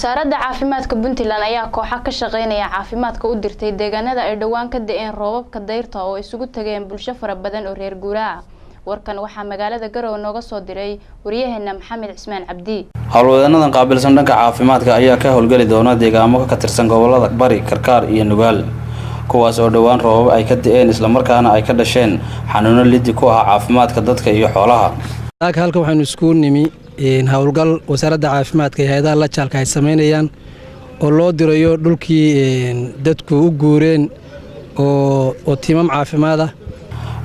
Wasaaradda Caafimaadka Puntland ayaa kooxa ka shaqeynaya caafimaadka u dirtay deegaanada ay dhowaan ka da'een roobabka dayrta oo isugu tageen bulsho fara badan oo reer guuraa. Warkan waxaa magaalada Garowe nooga soo diray wariyaheena Maxamed Cismaan Cabdi. Howlwadeenadan qaabilsan dhanka caafimaadka ayaa ka howlgeli doona deegaamo ka tirsan gobolada Bari, Karkaar iyo Nugaal, kuwaas oo dhowaan roobab ay ka da'een, islamarkaana ay ka dhasheen xanuuno lidi ku ah caafimaadka dadka iyo xoolaha. Halka waxaynu iskugu nimi howlgal Wasaaradda Caafimaadka iyo hay'adaha la jaalka ay samaynayaan oo loo dirayo dhulkii dadku u guureen oo tiimam caafimaad ah.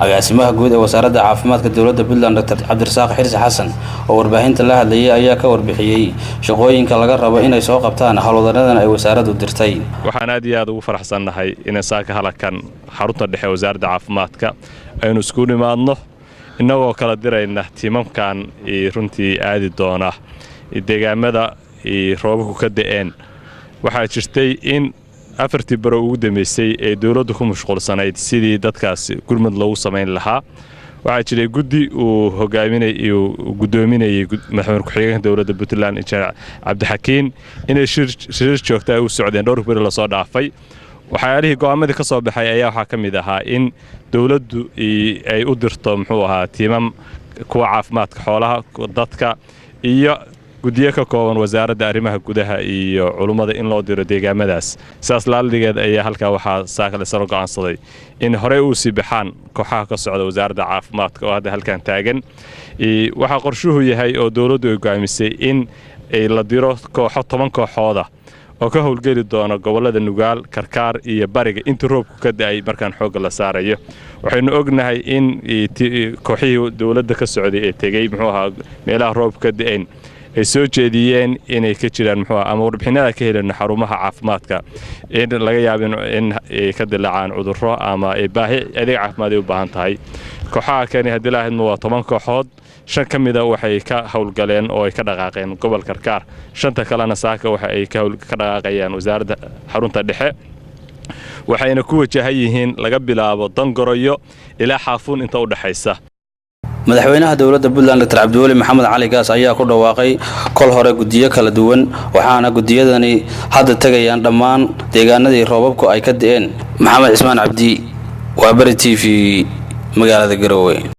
Agaasimaha guud ee Wasaaradda Caafimaadka dowladda Puntland, Dr Cabdirasaaq Xirsi Xasan, oo warbaahinta la hadlayay ayaa ka warbixiyey shaqooyinka laga rabo inay soo qabtaan howlwadanadan ay wasaaraddu dirtay. Waxaan aad iyo aad ugu faraxsannahay inay saaka halakan xarunta dhexe Wasaaradda Caafimaadka aynu isku nimaadno, innagoo kala dirayna tiimamkan runtii aadi doona deegaamada roobabku ka da'een. Waxaa jirtay in 4tii baro ugu dambeysay ee dowladdu ku mashquulsanayd sidii dadkaas gurmad loogu samayn lahaa. Waxaa jiray guddi uu hogaaminay, guddoominayay madaxweyne ku-xigeenka dowladda Puntland, Injineer Cabdixakiin, inay shirir joogta ay u socdeen dhowr beri lasoo dhaafay. Waxyaalihii go'aamadii ka soo baxay ayaa waxaa ka mid ahaa in dowladdu ay u dirto, muxuu ahaa, tiimam kuwa caafimaadka xoolaha, dadka iyo guddiyo ka kooban Wasaaradda Arrimaha Gudaha iyo culummada in loo diro deegaamadaas. Sidaas laaldigeed ayaa halkaa waxaa saakale saro go'aansaday in horey uu sii baxaan kooxaha ka socda Wasaaradda Caafimaadka oo hadda halkan taagan. Waxaa qorshuhu yahay oo dowladdu ay go'aamisay in la diro kooxo 10 kooxooda oo ka howlgeli doona gobollada Nugaal, Karkaar iyo Bariga intii roobku ka da'ay markaan xoogga la saarayo. Waxaynu ognahay in kooxihii dowladda ka socday ee tegey, muxuu ahaa, meelaha roobku ka da'ayn ay soo jeediyeen inay ka jiraan, muxuu ama warbixinada ka helayno xarumaha caafimaadka, in laga yaabo in ay ka dilaacaan cudurro ama ay baahi adeeg caafimaad ay u baahan tahay. Kooxaha kani, haddii la ahadmo, waa 10 kooxood. Shan ka mida waxay ka howlgaleen oo ay ka dhaqaaqeen gobol Karkaar, shanta kalena saaka waxa ay ka dhaqaaqayaan wasaaradda xarunta dhexe, waxayna ku wajahan yihiin laga bilaabo Dangoroyo ilaa Xaafuun inta u dhexaysa. Madaxweynaha dowladda Puntland, Dr Cabdiweli Maxamed Cali Gaas, ayaa ku dhawaaqay kol hore guddiyo kala duwan, waxaana guddiyadani hadda tegayaan dhammaan deegaanadii roobabku ay ka da'een. Maxamed Cismaan Cabdi, waa Bari TV, magaalada Garowe.